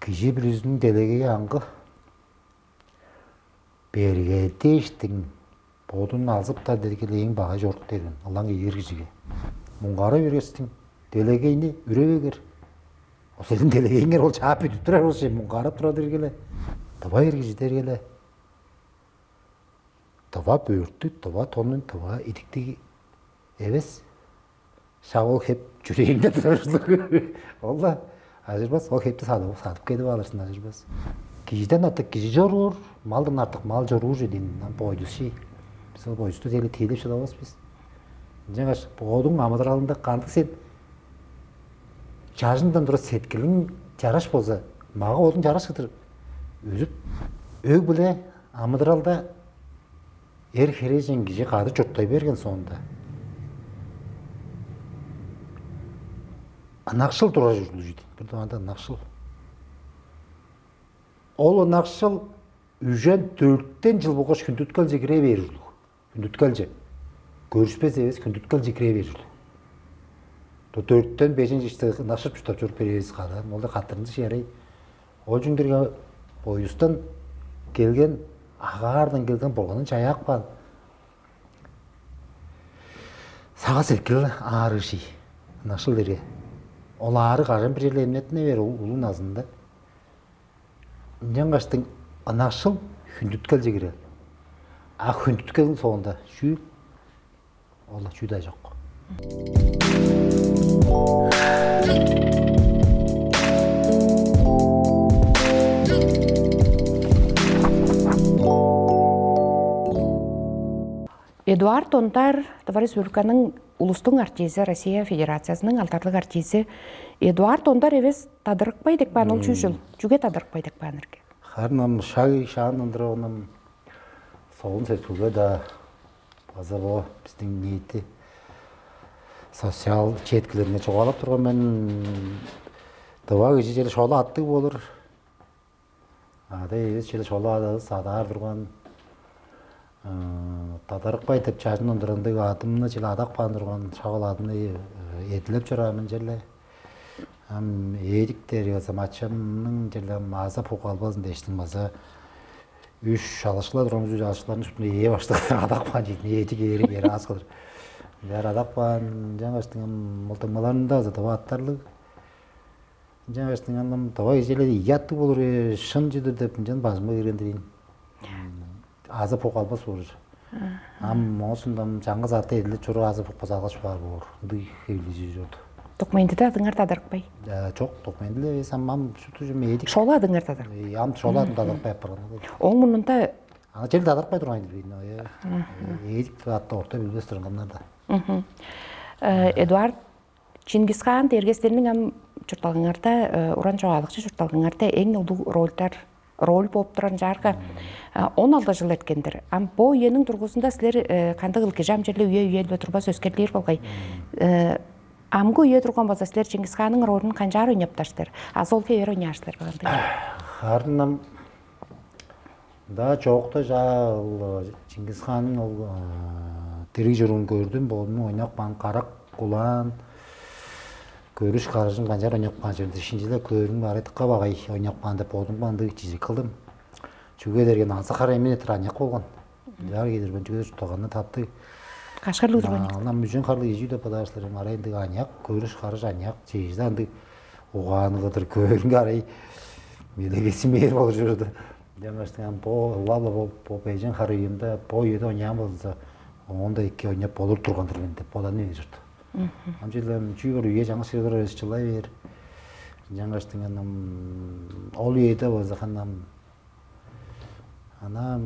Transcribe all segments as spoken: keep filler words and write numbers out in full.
Кижи бүрүзүнүң делегейи аңгы. Берге дээштиң бодун алзыптар дергеле эң багай чорук дээрин ылаң ийир кижиге. Муңгара бергестиң, делегейни үре бегер. Ол силерниң делегейиңер ол чаап бүдүп турар болчу, муңгарап турар дергеле. Тыва эр кижи дергеле. Тыва бөрттү, тыва тонун, тыва идиктиг эвес. Шак ол хеп чүрээңде турар ужурлуг. Ол-ла ажырбас, ол хепти садып, садып кедип алырсың, ажырбас. Кижиден артык кижи чоруур, малдан артык мал чоруур же дээн, бойдус ши. Бис ол бойдусту дели тейлеп шыдавас бис. Ынчангаш бодуң амыдыралыңда кандыг сен чажыңдан тура сеткилиң чараш болза, мага бодуң чараш кылдыр өзүп, өг-бүле амыдыралда эр херээжен кижи кады чурттай берген соонда, ынакшыл турар ужурлуг чүве. Бир дугаарында ынакшыл. Ол ынакшыл үжен дөртен чыл болгаш хүндүткелче кире бээр ужурлуг. Хүндүткелче. Көрүшпес эвес, хүндүткелче кире бээр ужурлуг. Дөрттен бежен иште ынакшып чурттап чоруп беребис кадаан. Ол да каттырынчы ярай. Ол чүңдерге боюстан келген, агаардан келген бурганын чаяап каан. Сага сеткил аарыышый, ынакшыл дээрге. Ол аары кажан бир черде эмнеттине бээр улуг назында. Ынчангаштың ынакшыл хүндүткелче кирер. А хүндүткелиң соонда чүү? Ол чүү-даа чок. Эдуард Ондар Тыва Республиканың улустуң артизи, Россия Федерациясының алдарлыг артизи. Эдуард Ондар эвес, Тадырыкпай деп каан ол чүү чүл? Чүге Тадырыкпай деп каан эрге? Харын ам шаг шаандан тура оном солун сеткилге-даа база бо биздиң ниити социал четкилеринге чугаалап турган мен. Дыва кижи чели шола аттыг болур. Ада эвес чели шола адавыс адаар турган. Тадарыкпай деп чажындан турандыг адымны чили адап каан турган, шак ол адымны эдилеп чораамын черле. Ам эдик дээр болза мачамның черле ам аза пук албазын дээштиң база үш алышкыла турган, үш алышкыларның шуптуну ээ баштык адап каан чийдин, эдик ээрик ээр аас кылыр. Ынчаар адап каан ынчангаш дыңам ол дыңмаларында аза дыва аттарлыг. Ынчангаш дыңам дыва эжелер ийи аттыг болур, шын чүдүр деп ынчан бажыма кирген дирин. Азы пук албас болур. Ам моосундан чаңгыс аты эдилип чоруур азы пук база алгаш баар боор. Ындыг хевлижи чорду. Документиде адыңар тадарыкпай? Чок, документиле эвес ам ам шупту чүм эдик. Шола адыңар тадарык. Ам шола адын тадарыкпай апарган. Оң мурнунда Ана чел тадарыкпай турган билбейн. Эдик атты орта билбес турганнар да. Эдуард Чингисхан дергестерниң ам чуртталгаңарда, уран чогаалыкчы чуртталгаңарда эң улуг рольдар роль бооп турар ынчаарга он алты жыл эрткендир. Ам бо үениң тургузунда силер кандыгыл кижи ам черле үе-үелбе турбас өскерлир болгай. Амгы үе турган болза силер Чингисханның ролун канчаар ойноптар силер? Азы ол хевер ойнаар силер багандыг? Харын ам да чоокта жаал Чингисханның ол дириг чуруун көрдүм, болумну ойнап каан карак кулаан көрүш карыжын канчаар ойнап каан чүве шинчилеп көөрүм баар дыка багай ойнап каан деп бодум кандыг чижик кылдым. Чүге дээрге назы хара эмин этир аныяк болган. Яр кедир мен чүге чурттаганны таптыг. Кашкарлыг турган. Ана мүжен харлыг ижүү деп бадаашлар арай ындыг аныяк көрүш карыш аныяк чежде андыг угааны кыдыр көөрүнге арай мелегеси мээр болур чорду. Жаңаштыган бо ылап-ла бо бо бежен хары үемде бо үеде ойнаан болза оон да эки ойнап болур турган-дыр мен деп боданы бээр чорду. Ам чүлем чүү бир үе жаңа сыйлар өсчүлай бээр. Жаңаштыган ол үеде болза ханам ана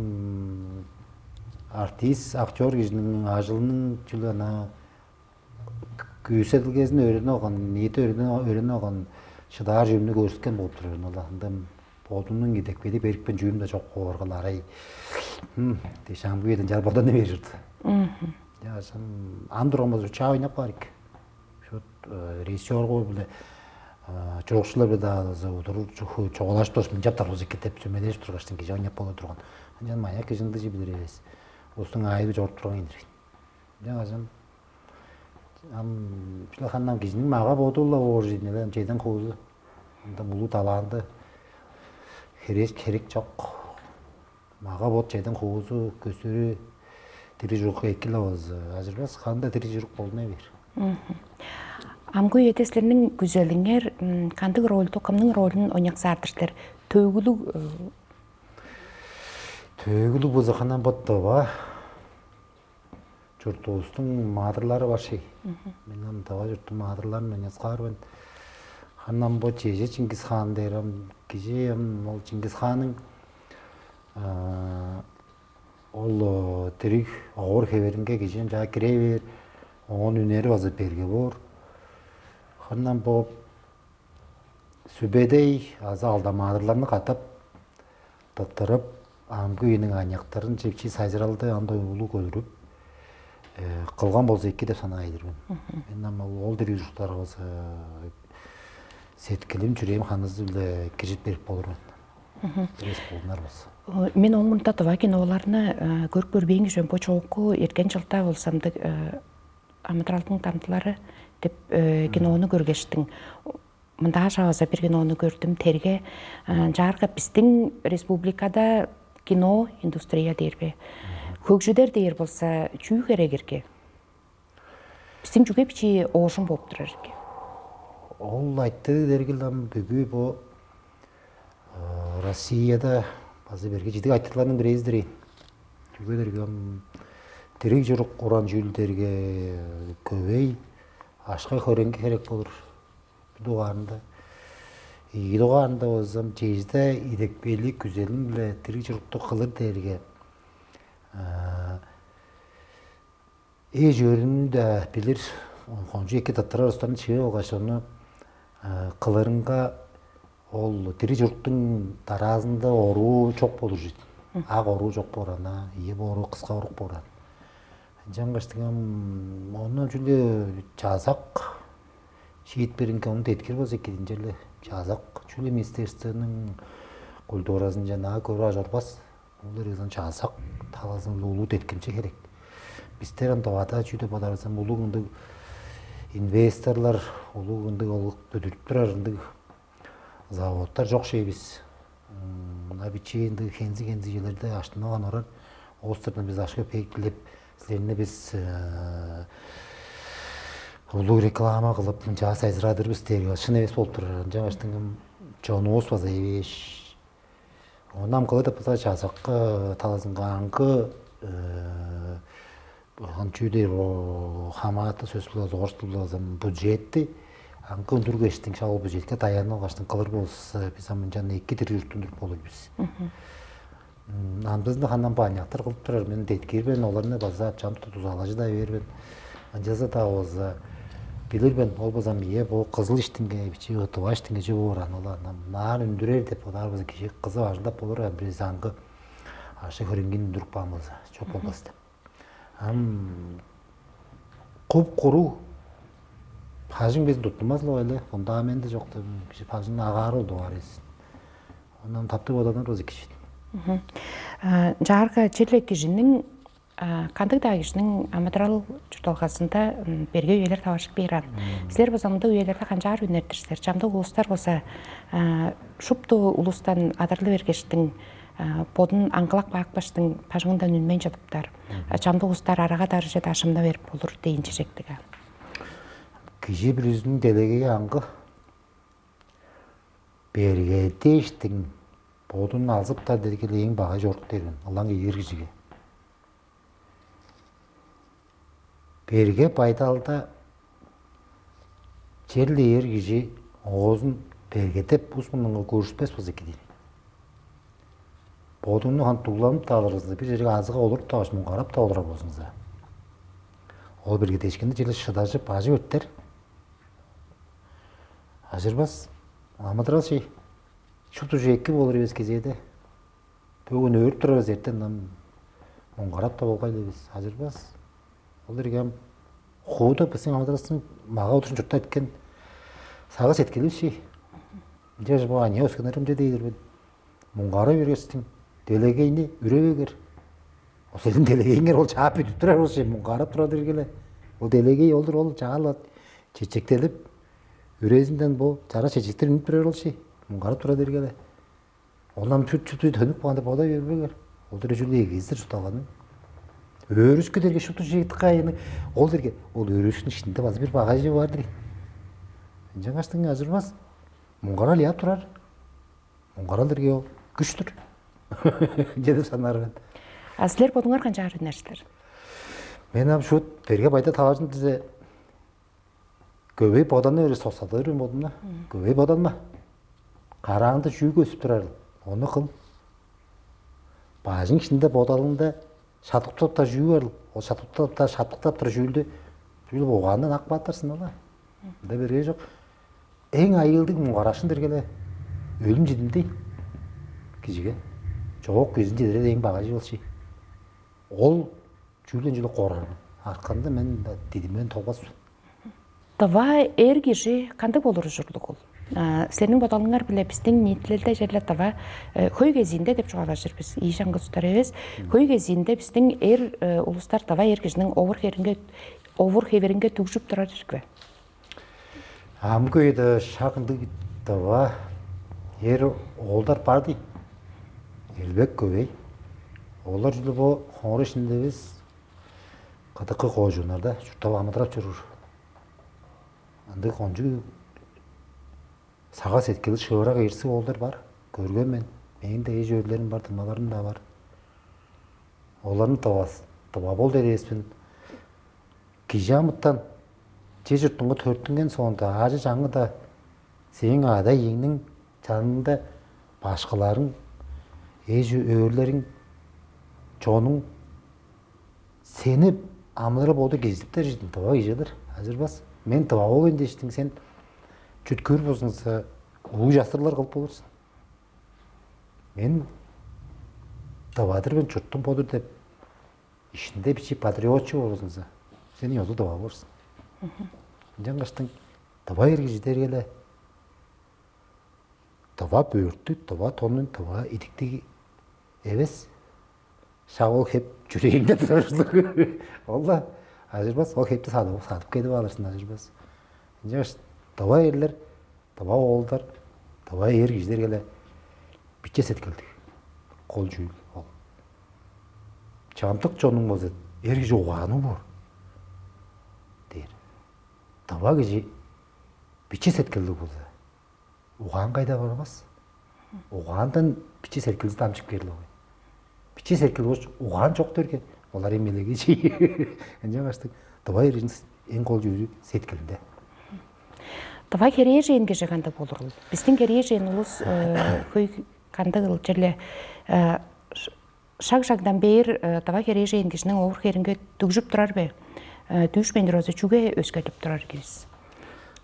артист, актер кижиниң ажылының чүлү ана күүседилгезин өөрүнүп алган, ниити өөрүнүп алган шыдаар чүвүнү көрүскен болуп турар ол ында бодунуң идекпеди берипкен чүүм да чок боорган арай дээш ам күйеден чар бодан бээр чорду. Яшам ам турган болза чаа ойнап каар эки. Шут режиссер кой биле чоокшулар биле даа удур чугу чоголашып туруш мынчап тарбыз эки деп сүмелешип тургаштан кижи ойнап боло турган. Анчан маяк кижи ындыг билир эвес. Улустуң аайы чоруп турган ийин. Ынчан ам чүле ханнам кижиниң мага боду-ла боор чейдин эле чейден хуузу. Ында мулу талаанды Херес херек чок. Мага бот чеден хуузу көсүрү дириг чурукка экил авазы ажырбас, ханда дириг чурук болуна бээр. Амгы үеде силерниң күзелиңер кандыг рольду, кымның ролун ойнаксаардыр силер? Төөгүлүг. Төөгүлүг болза ханан бот дова чуртувустуң маадырлары бар ший. Мен ам дава чурттуң маадырларын ойнаксаар мен. Ханан бо чеже Чингис хаан дээр ам кижи ам ол Чингис хаанның ол дириг овур хеверинге кижи ынчаа кире бээр, оон үнери база берге боор. Хырнан бооп, сүбедей азы алдамаадырларны катап, тыттырып, амгы үйүнүң аныяктарын чепчи сайжыралды анда улуг көрүп, кылган болза эки деп санаайдыр мен. Мен ам ол дириг ужуктарывыс сеткилим, чүрээм ханызы-биле киржип берип болур мен. Бирес болунар болза. Мен оң мурнунда дыва киноларны көрүп көрбээн кижи мен. Бо чоокку эрткен чылда болзамдык «Амыдыралдың дамдылары» деп кинону көргештиң. Мындаа шааваза бир кинону көрдүм. Терге чаарга биздин республикада кино индустрия дээрби, хөгжүдер дээр болза чүү херегирге? Биздин чүге бичии оожум болуп турар ирге? Ол айтты дергил ам бүгү бу Россияда база берге чидиг айтырларның бирээзи-дир ийин. Чүге дээрге ам дириг чурук уран чүүлдерге көбей ашка хөреңги херек болур. Бир дугаарында, ийи дугаарында болзам чежде идекпээлиг күзелим-биле дириг чурукту кылыр дээрге эш өөрүнү-даа билир, кончуг эки тыттырар устарын чыып алгаш, ону кылырынга ол дириг чуруктуң дараазында оруу чок болур чүве. Ак оруу чок боор ана, ийи боор кыска орук боор ана. Ынчангаштың ам ону чүле чаазак шиитпиринге ону деткир болза экидинче эле чаазак чүле министерствонуң культуразынче наа көрүп ажорбас. Ол эрезин чаасак талазын улуу деткимче херек. Бистер ам довада чүү деп бодаарызам, улуг ындыг инвесторлар, улуг ындыг ол бүдүрүп турар ындыг заводтар чок шей бис. Мына бичии ындыг хензи-хензи чүүлерде аштынып ан орар. Оостардан бис ашка пеек билип, силерни бис улуу реклама кылып, мынчаа сайзырадыр бис дээрге шын эвес болуп турар. Ынчангаш дыңым чонувус база эвээш. Оон ам кылы деп база чазакка талазынга аңгы ам чүү дээр хамааты сөс биле орус тил база бюджетти аңгы үндүргештиң шак ол бюджетке даянып алгаштың кылыр болза, биз ам ынчан эки дириг ужуттундуруп болур бис. Андызында хандан баняктар кылып турар мен деткиир мен оларны база чамдык дузалажы да бээр мен. Ынчалза-даа болза билир мен, ол база ам ийе бо кызыл иштинге бичии тыва иштинге чү боор аны ол ам наар үндүрер деп бодаар болза кижи кызып ажылдап болур ам бир аңгы ашы хөреңгин үндүрүп каан болза чок болбас деп. Ам куп куруу бажың безин туттунмас эле, фундаменти чок деп кижи бажыңны агаары ол дугаар эсин. Ондан таптыг боданыр болза кижи. Чаарга черле кижиниң кандыг-даа кижиниң амыдырал чуртталгазында берге үелер таварышып бээр ан. Силер база мындыг үелерде канчаар үнер-дир силер? Чамдык улустар болза шупту улустан адырлы бергештиң бодун аңгылак баапкаштың бажыңындан үнмейн чыдыптар. Чамдык улустар арага дарыже дашымна берип болур дейин чижектиге. Кижи бүрүзүнүң делегейи аңгы. Берге дээштиң бодун алзыптар дергил эң багай чорук дерин ылаң ийир кижиге. Берге байдалда черле ээр кижи оозун бергедеп ус мурнунга көрүшпес болза эки дейн. Бодуңну хан дугланып-даа алырыңза, бир черге азыга олуруп-даа баш муңгарап-даа олурар болзуңза, ол бергедешкинни черле шыдажып, ажып эртер. Ажырбас, амыдырал чей. Шупту чүве эки болур эвес кезээде. Бөгүн өөрүп турар эвес эртен ам муңгарап-даа болгай эле бис, ажырбас. Ол дерге ам хууда бистиң амыдыралывыстың мага удурун чуртта эткен сагыш эткеливис чий. Ынчаш бо аныяк өскеннеримче дээр мен. Муңгара бергестиң, делегейни үре бергер. Ол силерниң делегейиңер ол чаап бүдүп турар болчу, муңгарап турар дергеле. Ол делегей олдур ол чаалат чечектелип, үрезинден бо чара чечектер үнүп турар болчу, муңгарап турар дергеле. Ол ам чүт чүт төнүп каан деп бода бербегер. Ол дээрге чүл эгезир чуртталганың. Өөрүшкү дээрге шупту чыйдыкка айының. Ол дээрге ол өөрүшкүнүң ишинде база бир багажы бар дир. Ынчангаштың ажырбас. Муңгарал яап турар. Муңгарал дээрге ол күштүр. Чедип санаар мен. А силер бодуңар канчаар үнерсилер? Мен ам шут берге байда таваржын дизе көбей боданны бере соксадыр мен бодумна. Көбей боданма. Карааңда чүү көсүп турарыл? Ону кыл. Бажың ишинде бодалыңда шаткыптап чүү барыл? Ол шаткыптап шаткыптап тура чүүлдү чүүл угаандан ак баатарсың ала. Ында берге чок. Эң айыылдыг муңгарашын дергеле өлүм чидилди кижиге. Чоок кижини чедирер эң багажы болчу. Ол чүүлден чүлү корган. Артканда мен дидимден тогбас. Дыва эр кижи кандыг болур ужурлуг ол? Силерниң бодалыңар биле биздин ниитилелде черле дыва хөй кезиинде деп чугаалажыр бис. Ийи чаңгыс утар эвес. Хөй кезиинде биздин эр улустар дыва эр кижинин овур херинге овур хеверинге дүгжүп турар ирги бе? Амгы ыйда шак ындыг дыва эр оолдар бар дий. Элбек көбей. Олар чүлү бо хоңур ишинде эвес кыдыкы коожуннарда чурттап амыдырап чоруур. Ындыг кончуг сага сеткили шыырак эрзиг оолдар бар. Көрген мен. Мээң-даа эш-өөрлерим бар, тымаларым-даа бар. Оларны тывас, тыва бол дедээспин. Кижи амытан че чуртунга төрүттүнген соонда аажы чаңы-даа сээң ада-иеңниң чанында башкыларың, эш-өөрлериң, чонуң сени амылыры боду кезидиптер чүдүн тыва кижи-дир, ажырбас. Мен тыва болуйн дээштиң сен чүткүүр болзуңза, уу частырлар кылып болурсуң. Мен тывадыр мен чурттум бодур деп ишинде бичи патриотчу болзуңза, сен ёзу тыва болурсуң. Ынчангаштың тыва эр кижи дергеле тыва бөрттү, тыва тонун, тыва идиктиги эвес. Шак ол хеп чүрээңде турар ужурлуг. Ол-ла ажырбас, ол хепти садып, садып кедип алырсың, ажырбас. Ынчангаш тыва эрлер, тыва оолдар, тыва эр кижилер келе биче сеткилдиг. Кол чүүл ол. Чамдык чонуң болза эр кижи угаанныг боор дээр. Тыва кижи биче сеткилдиг болза, угаан кайда барбас? Угаандан биче сеткилди дамчып кээр-ле. Биче сеткил болуш угаан чок дерге, олар эми элеге чей. Ынчангаштыг тыва эрин эң кол чүүрү сеткилинде. Тыва херээжен кижи кандай болурул? Биздин херээжен улус хөй кандай кыл черле шаг-шагдан бээр тыва херээжен кижиниң овур херинге дүгжүп турар бе? Дүүшпейн турарза, чүге өскедип турар кивис?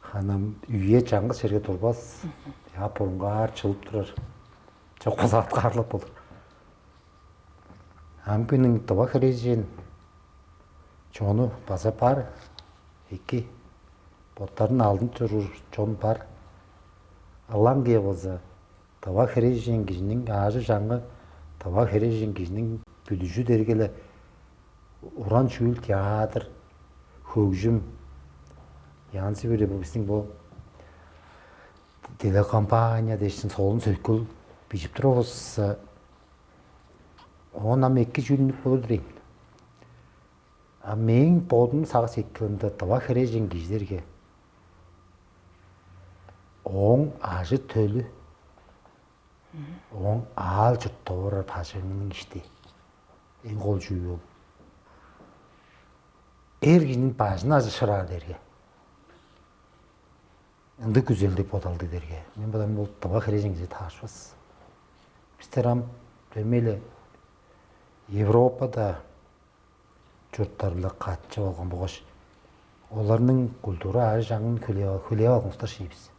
Ханам үе чаңгыс черге турбас, я бурунгаар чылып турар. Чокка саат каарлап болур. Ам күнүң тыва херээжен чону база бар, эки боттарын алдын чоруур чон бар. Ылаң кээ болза, тыва херээжен кижиниң аажы чаңгы, тыва херээжен кижиниң бүдүжү дергеле уран чүүл, театр, хөгжүм, янзы-бүрү бо биздиң бо телекомпания дээшин солун сөйкүл бижип турувус. Оон ам эки чүүлүнүк болур дейм. А мээң бодум сагыш эккелимде дыва херээжен кижилерге ооң ажы-төлү, ооң аал-чуртта орар бажыңының ишти эң кол чүү ол. Эр кижиниң бажын ажышыраар дээрге ындыг күзелдиг бодалдыг дээрге мен бодам ол дыва херээжен кижи таашпас. Бистер ам дөмей-ле Европада чурттарында катчы болган болгаш оларның культура аажы чаңын хүлээп алган улустар ший бис.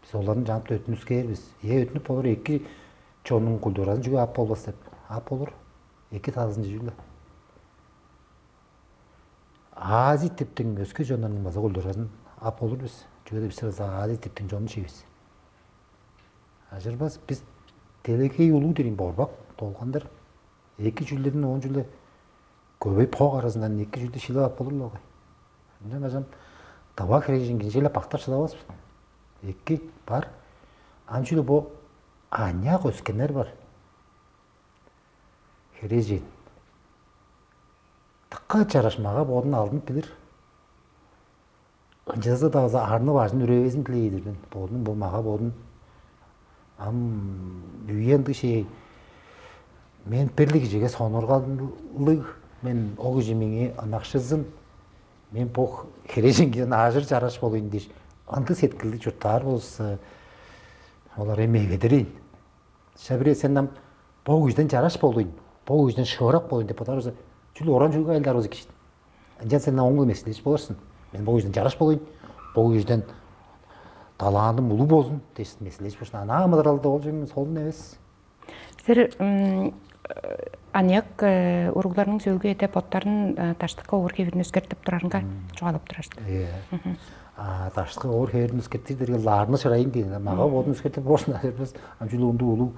Бис оларны чамдыкта өттүнүскээр бис. Ээ, өттүнүп болур, эки чоннуң культуразын чүге ап болбас деп. Ап болур. Эки тазынчы чүгле. Азий типтиң өске чоннарның база культуразын ап болур бис. Чүге деп бис база азий типтиң чону ший бис. Ажырбас бис делегей улуу дирин борбак долгандыр. Эки чүүлдерин оон чүгле көбей пок аразындан эки чүүлдү шилип ап болур-ла огай. Ынчан кажан дава херээжен кижи-ле бактар шыдавас. Эки бар. Ам чүгле бо аныяк өскеннер бар. Херээжен. Дыка чараш мага бодун алдынып билир. Ынчалза-даа база арны бажын үревезин дилээр-дир мен. Бодун бо мага бодун ам үе ындыг шээ, мен бир-ле кижиге сонургалыг, мен ол кижи меңээ ынакшызын, мен бо херээжен кижиден ажыр чараш болуйн дээш, ындыг сеткилдиг чурттаар болза, олар эми эгедерейн. Шабире сен нам бо кижиден чараш болуйн, бо кижиден шыырак болуйн деп бодаар болза, чүл оран чүүлге айлаар болза кижи. Ынчан сен оңгу месилеш боларсың. Мен бо кижиден чараш болуйн, бо кижиден талааным улуу болзун дээш месилеш болуш. Ана амыдыралда ол жөң солун эвес. Силер аныяк уругларның сөөлгү эде боттарын даштыкка оор хевирин өскертип турарынга чугаалап турар силер. Ие. А даштыкка оор хевирин өскертир дерге лаарны шырайын дейн. Мага бодун өскертип болуш ажырбас. Ам чүл онду улуу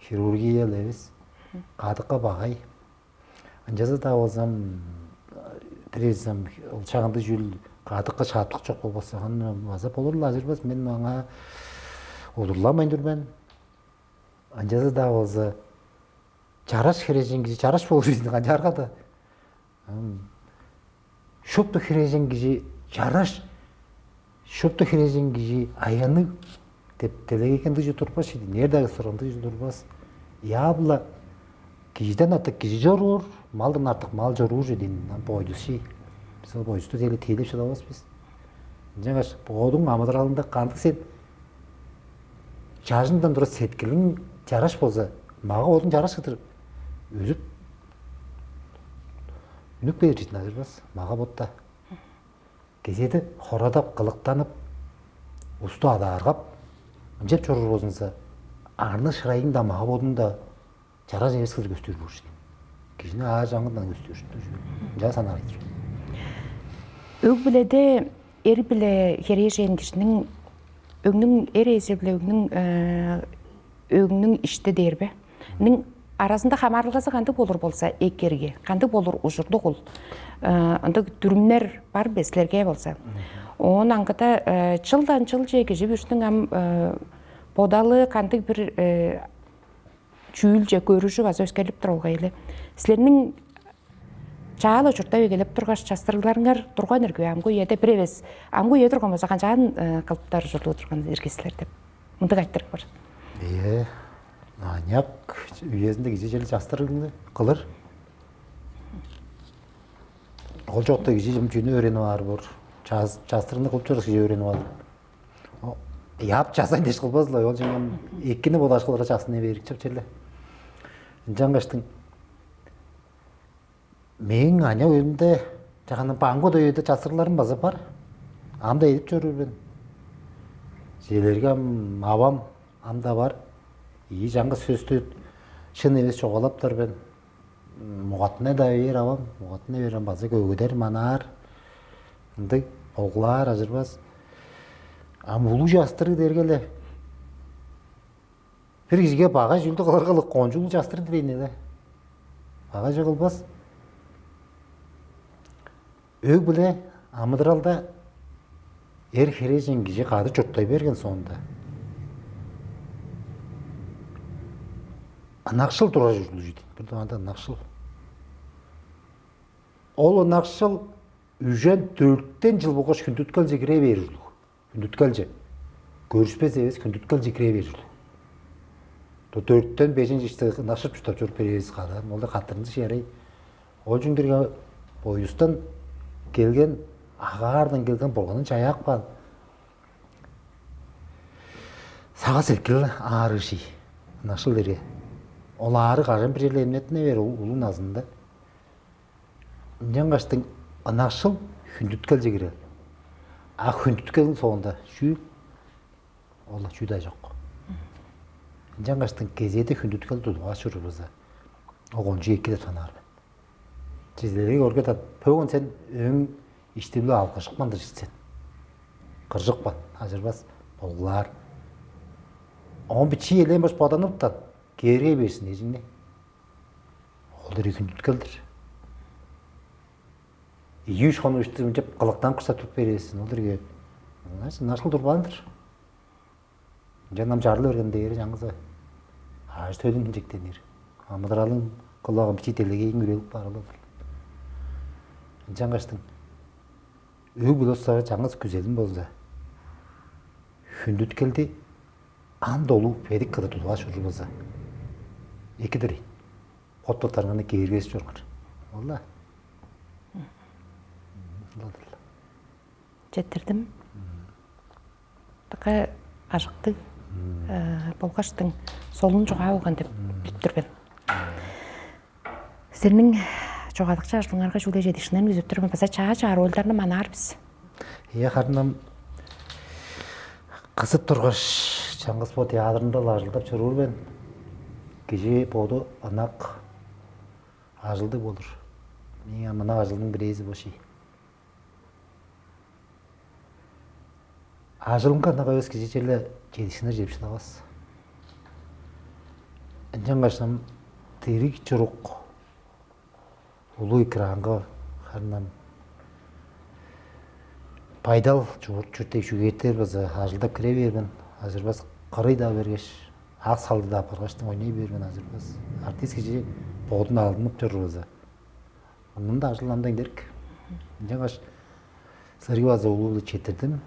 хирургия эвес. Кадыкка багай. Ынчалза-даа болзам, бирээзем ол чагында чүүл кадыкка шааптык чок болбас саган база болур-ла ажырбас. Мен аңаа удурламайн тур мен. Ынчалза-даа болза, чараш херээжен кижи чараш болур ийин канчаарга-да. Шупту херээжен кижи чараш, шупту херээжен кижи аянныг деп делегейге ындыг чүве турупкаш чиди, нээр-даа кыстыр ындыг чүве турбас. Яап-ла кижиден артык кижи чоруур, малдан артык мал чоруур чүве дээн бойдус ший. Бис ол бойдусту деле тейлеп шыдавас бис. Ынчангаш бодуң амыдыралында кандыг сен чажындан тура сеткилиң чараш болза, мага бодуң чараш кылдыр өзүп үнүп кээр читтин ажырбас, мага ботта. Кезээде хорадап, кылыктанып, усту адааргап, ынчап чоруур болзуңза, арны шырайың-даа, мага бодуң-даа чараш эвес кылдыр көстүүр болур чүве. Кижини аар чаңгыдан көстүүр чүве. Ынчаар санаар ийдир. Өг-бүледе эр-биле херээжен кижиниң, өгнүң эр ээзи-биле өгнүң, э, өгнүң ишти дээр бе? Ниң аразында хамаарылгазы кандыг болур болза, эккерге, кандыг болур ужурлуг ол? Э, ындыг дүрүмнер бар бе силерге болза? Оон аңгыда, э, чылдан чылче кижи бүрүстүң ам, э, бодалы кандыг бир, э, чүүлче көрүжү база өскерлип турар болгай эле. Силерниң чаала чурттап эгелеп тургаш, частырыгларыңар турган ирги бе? Амгы үеде бир эвес, амгы үе турган болза, канчаан, э, кылыптар ужурлуг турган ирги силер деп мындыг айтырыг бар. Ээ, аныяк үезинде кижи чели частырыгны кылыр. Ол чокта кижи чүнү өөренип аар боор. Частырыгны кылып чорус кижи өөренип алыр. Яап чазайн деш кылбазылар, ол чаңган эккини бодаш кылырга часын эвээрик чап черле. Ынчангаштың мээң аня өйүмде чаганың баңгы өйүде часырларым база бар. Ам-да эдип чоруур мен. Силерге ам авам ам-да бар. Ийи чаңгы сөстү шын эвес чугаалаптар мен. Мугатынай-даа бээр авам, мугатынай бээр ам база көгүдер манаар. Ындыг оглаар ажырбас. Ам улуг частырыг дергеле. Бир кижиге багай чүүлдү кылырга-ла кончуг улуг частырыг дирейн эле. Багай чыгылбас. Өг-бүле амыдыралда эр херээжен кижи кады чурттай берген соонда, ынакшыл турар ужурлуг чүве дейн. Бир дуганда ынакшыл. Ол ынакшыл үжен дөртен чыл болгаш хүндүткелче кире бээр ужурлуг. Хүндүткелче. Көрүшпес эвес хүндүткелче кире бээр ужурлуг. Дөрттен бежен иште ынакшып чурттап чоруп беребис кадаан. Ол да каттырынчы ярай. Ол чүңдерге боюстан келген, агаардан келген болганын чаяап каан. Сага сеткил аарыышый. Ынакшыл дерге. Ол аары кажан бир черде эмнеттине бээр улуг назында. Ынчангаштың ынакшыл хүндүткелче кирер. А хүндүткелиң соонда чүү? Ол чүү-даа чок. Ынчангаштың кезээде хүндүткел тудуп ачырывыза, ол кончуг эки деп санаар мен. Чизелеги оргеда пөгөн сен өң иштигле алгышыкман-дыр сен. Кыржыкпан, ажырбас, боглаар. Он бичии элээн бош боданып-тан кээргей берсин эжиңни. Ол дере хүндүткелдир. Ийи-үш хонук ишти мынчап кылыктанып кырсап туруп бересиң, ол дере. Ынчан ынашыл турбаан-дыр. Ынчан ам чарлы берген дээри чаңгызы. ажы-төлүң хинчектенир. Амыдыралың кылган бичии делегейиң үрелип баар болур. Ынчангаштың өг-бүле улустарга чаңгыс күзелим болза, хүндүткелди ам долу бедик кыдыр тудуп аш ужур болза, эки-дир ийин. Бот-боттарыңарны кээргезип чоруңар. Ол-ла. Ылдырлар. Четтирдим. Така ажыктыг болгаштың солун чугаа болган деп бүтүп тур мен. Силерниң чугаалакчы ажылыңарга чүгле чедишинен үзүп тур мен. База чаа чаар ойлдарны манаар бис. Ие, харын ам кызып тургаш, чаңгыс бо театрында-ла ажылдап чоруур мен. Кижи боду ынак, ажылдыг болур. Мээң ам ынак ажылдың бирээзи бо ши. Ажылынга ынак эвес кижи черле чедишинер чеп шыдавас. Ынчангаш ам дириг чурук улуу экранга харын ам байдал чуурт чүртек чүгээртер база ажылдап кире берген, азырбас кырый-даа бергеш, ак салды-даа апаргаштың ойнай берген, азырбас артист кижи бодун алдынып чоруур база. Мында ажыл ынчан дерик. Ынчангаш сырыг база улуу четтирдим.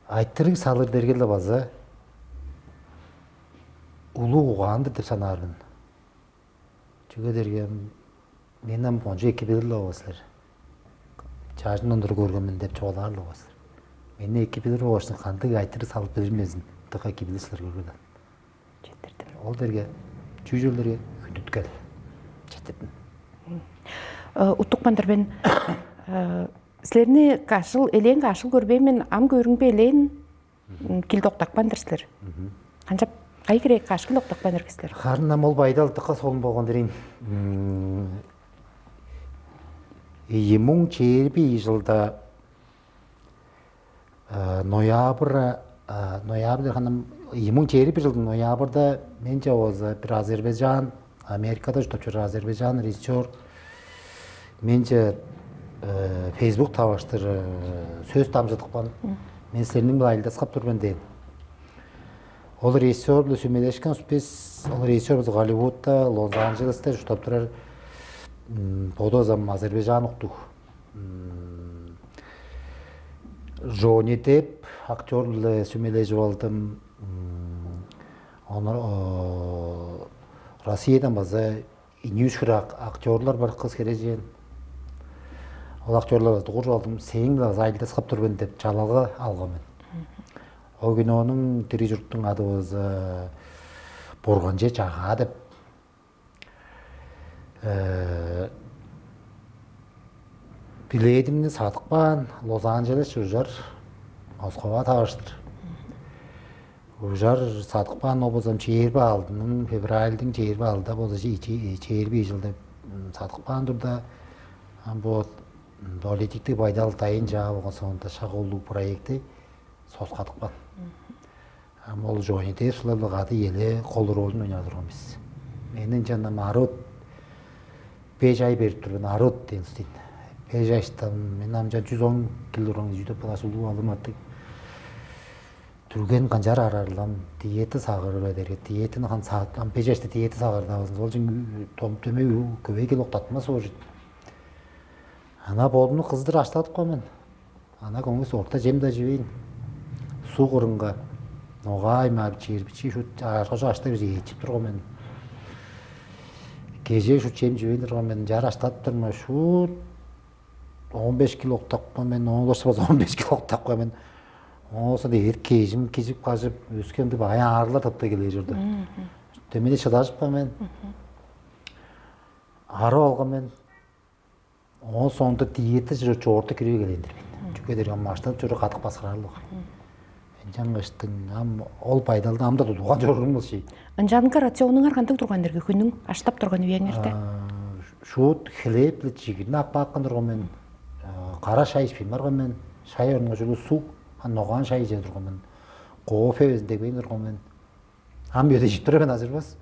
Айтырыг салыр дергеле база улуу угаан-дыр деп санаар мен. Чүге дээрге мен ам кончуг эки билир-ле болгай силер. Чаажымдан тура көрген мен деп чугаалаар-ла болгай силер. Мени эки билир болгаш кандыг айтырыг салып билир мен, дыка эки билир силер, көргүле. Четтирдим. Ол дерге чүү чүүлдерге хүндүткел. Четтирдим. Уттукпандыр мен. Силерни кашыл элээн кашыл көрбээн мен, ам көрүңбе элээн кил доктакпандыр силер. Канчап кай кирээ каш кил доктакпандыр силер? Харын ам ол байдал дыка солун болгон дирин. Ийи муң чээрби жылда ноябрь ноябрь ханам ийи муң чээрби бир жылдың ноябрьда мен чаваза бир Азербайджан, Америкада чурттап чоруур Азербайджан режиссер менче Facebook таваштыр сөс дамчыдыпкан. Мен силерниң биле айылдаскап тур мен дээн. Ол режиссер биле сүмелешкен успес, ол режиссер болза Голливудта, Лос-Анджелесте чурттап турар. Боду азам Азербайджан уктуг. Джонни Депп актер-биле сүмележип алдым. Ону Россиядан база иниүшкүр актерлар бар, кыс херээжен. Ол актерлар база дугур алдым, сээң-биле база айылдаскап тур мен деп чалалга алган мен. Ол кинонуң дири чуруктуң ады база Бурганче чагаа деп. Билетимни садып каан, Лос-Анджелес ужар, Москва тавыштыр. Ужар садып каан ол болзам чээрби алдының, февральдың чээрби алда болза чээрби жыл деп садып каан турда, ам бо политиктик байдал дайын чаа болгон соонда шак улуг проекти соскадып каан. Ам ол Джонни Депп сылалыг кады эле кол ролун ойнап турган бис. Мени ынчан ам арыт беш ай берип тур мен, арыт ден стин. Беш аштан мен ам чан чүс он кило уран жүдеп калаш улуу алым аттыг. Түрген канчаар арарлам, диета сагыры бе дерге, диетаны хан саат ам беш ашта диета сагырдавызын. Ол чүн том төме көбей кил октатмас ол. Ана бодумну кыздыр аштадып кой мен. Ана көңүс орта чем да жибейн. Суу кырынга ногаай маар чиир бичи шут аргажа ашта бир ээчип турган мен. Кеже шут чем жибейн турган мен, жар аштадып турма шут он беш кил октапкан мен, оон улашса база он беш кил октапкан мен. Оосу дээт кежим кижип кажып өскем деп аян аарыла тыпта келе чорду. Демени шыдажыпкан мен. Арып алган мен. Оон соонда диета чорта кирүү келген-дир мен. Чүге дээрге ам аштанып чоруур кадык баскыраар болгай. Ынчангаштың ам ол байдалды ам-да тудуган чоруур болчу. Ынчанга рационуңар кандыг турган дерге хүннүң аштап турган үеңерде? Шуут хлеб биле чигирни ап каапкан турган мен. Кара шай ичпейн барган мен. Шай орнуга чүгле суг, ногаан шай иче турган мен. Кофе безин дегбейн турган мен. Ам биеде чип тура мен азырбас.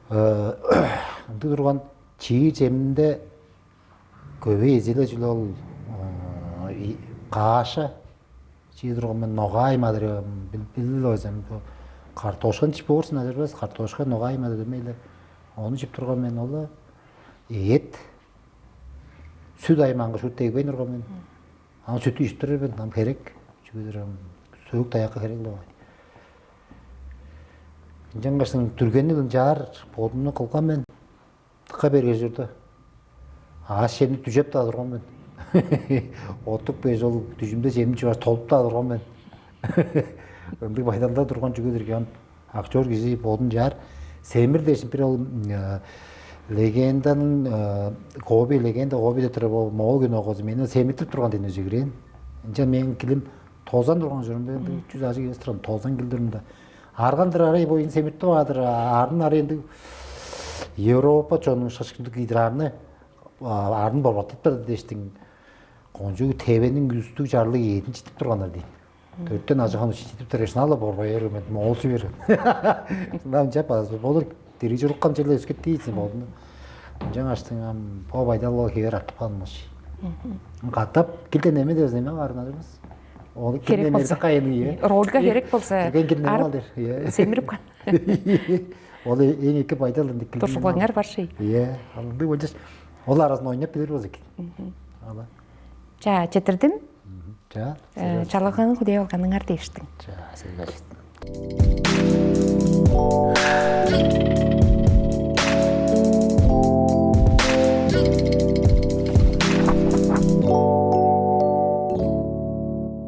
Ындыг турган чиир чеминде көбей эзеле чүле ол кааша чиир турган мен ногаай мадырыам билбил Ил озам бо картошканы чип оорсун ажырбас, картошка, ногай мада демейле. Ону чип турган мен ол эът, сүт аймаанга шут дегбейн турган мен. Ам сүттү ичип турар мен, ам херек. Чүге дээрге ам сөөк таякка херек-ле баар. Ынчангаш дүргени ынчаар бодумну кылган мен. Дыка берге чорду. Аъш чемни дүжеп-даа турган мен. Оттук беш ол дүжүмде чемни чугаш толуп-даа турган мен. Ындыг байдалда турган чүге дээрге ам актер кижи бодун чаар. Семир дээшин бир ол легенданың, коби легенда, коби деп турар, ол моол кино козу мени семиртип турган ден өзү кирен. Ынча мен килим тозан турган чорум бе, чүз ажыг эвес турган, тозан килдирим да. Арган-дыр арай боюн семиртип аадыр, арын арай ындыг Европа чонуң шашкындыг киидир арны, арын борбаттыптар дээштиң. Кончуг тевениң үстүг чарлыг эъдин читип турганнар дейн. Төрттен ажыган читип тур, шынала борбай берген, моолсу берген. Шынап ынчап болур, дириг чуруккам черле өскет дейсиң болду. Ынчан аштың ам бо байдал ол хевер артып калмаш. Катап килден эме деп эме баар назырбыз. Ол килден Керек болза. Эме кайын ие. Рольга керек болза, Килген килден арып алдыр. Ие. Семирип кал. Ол эң эки байдал ынды килден. Туршуглаңар бар шей. Ие. Алды болчаш. Ол арасын ойнап билер болза экен. Ала. Ча, четирдим. Ча. Э, чалаганы кудей алганыңар дээштиң. Ча, сен